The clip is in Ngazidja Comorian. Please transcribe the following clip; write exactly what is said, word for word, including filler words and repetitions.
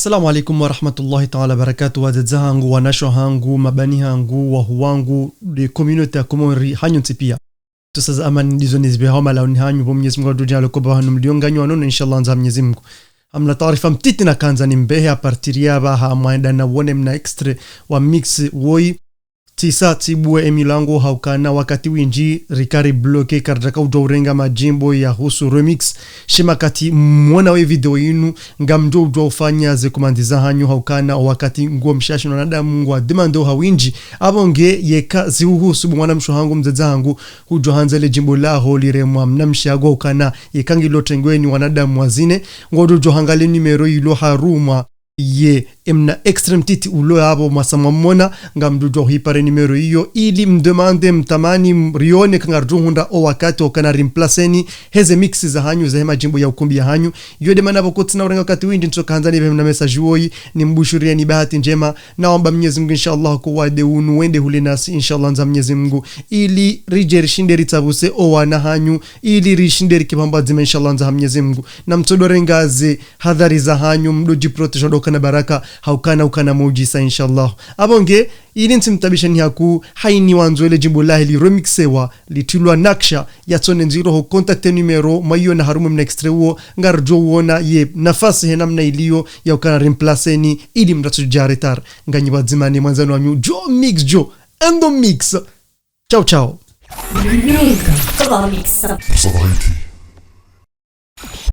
Assalamu alaikum warahmatullahi taala wabarakatuh. Wadzadze hangu, wanashe hangu, mabani hangu, wahuu wangu, de communauté ya Komori, hanyu ntsi pia. Ntsusa za amani ndizo nizipvehao malauni hanyu, pvo Mnyezi Mungu adudja alokoba hanu mlio nganyi wanono, inshallah, nza Mnyezi Mungu. Hamna taarifa mtiti nakandza nimpvehe à partir ya pvaha, mwaenda na wone mna extrait wa mix woyi. Tsisa tsibuwe emilango haukana wakati windji rika ribloqué, karidjaka udjuwa urenga madjimbo yahusu remix. Sha wakati mwona ye video yinu, ngamdjo udjuwa ufanya ze commande zahanyu haukana wakati nguwo mshashi na wanadamu ngwademandeo ha windji. Apvo nge yeka zihuhusu bo mwanamshe hangu, mdzadze hangu, hudjuwa handza le djimbo laho liremwa mnamshe hangu haukana yeka ngilo trengweni wanadamu wazine, ngodjo udjuwa hangalie numéro ilo harumwa ye emna extrait mtiti ulo yapvo mwasa mwamona, ngamdjo udjuwa huipare numéro iyo, ili mdemande, mtamani, m-, rione eka ngaridjo hundra o wakati wa ukana rimplaceni heze mix zahanyu, zahe madjimbo ya ukumbi yahanyu. Iyo de mana pvo kotsina urenga wakati windji, ntsoka handza nipvehe mna message woyi, nimbushurieni bahati ndjema, na wamba Mnyezi Mungu, inshallah, ko wade unu wende hule nasi, inshallah, nza Mnyezi Mungu, ili ridje rishinde ritsapvuse o wana hanyu, ili rishinde rike pvwadzima, inshallah, nza ha Mnyezi Mungu. Na mtsodo renga ze hadhari zahanyu, mdo djiprotéger ndo ukana baraka, haukana ukana mujisa, inshallah. Apvo nge, ili ntsimtabisheni hakuu, hayini wandzo ele djimbo lahe liremixewa, litilwa naksha, yatsone ndziro ho contacté numéro, mwayiona harumwa mna extrait uwo, ngaridjo uona ye nafasi he namna iliyo, ya ukana rimplaceni, ili mratsudja retard. Nganyi pvwadzima ne mwandzani wanyu, Djo Mix Djo, in the mix. Ciao, ciao. Mix.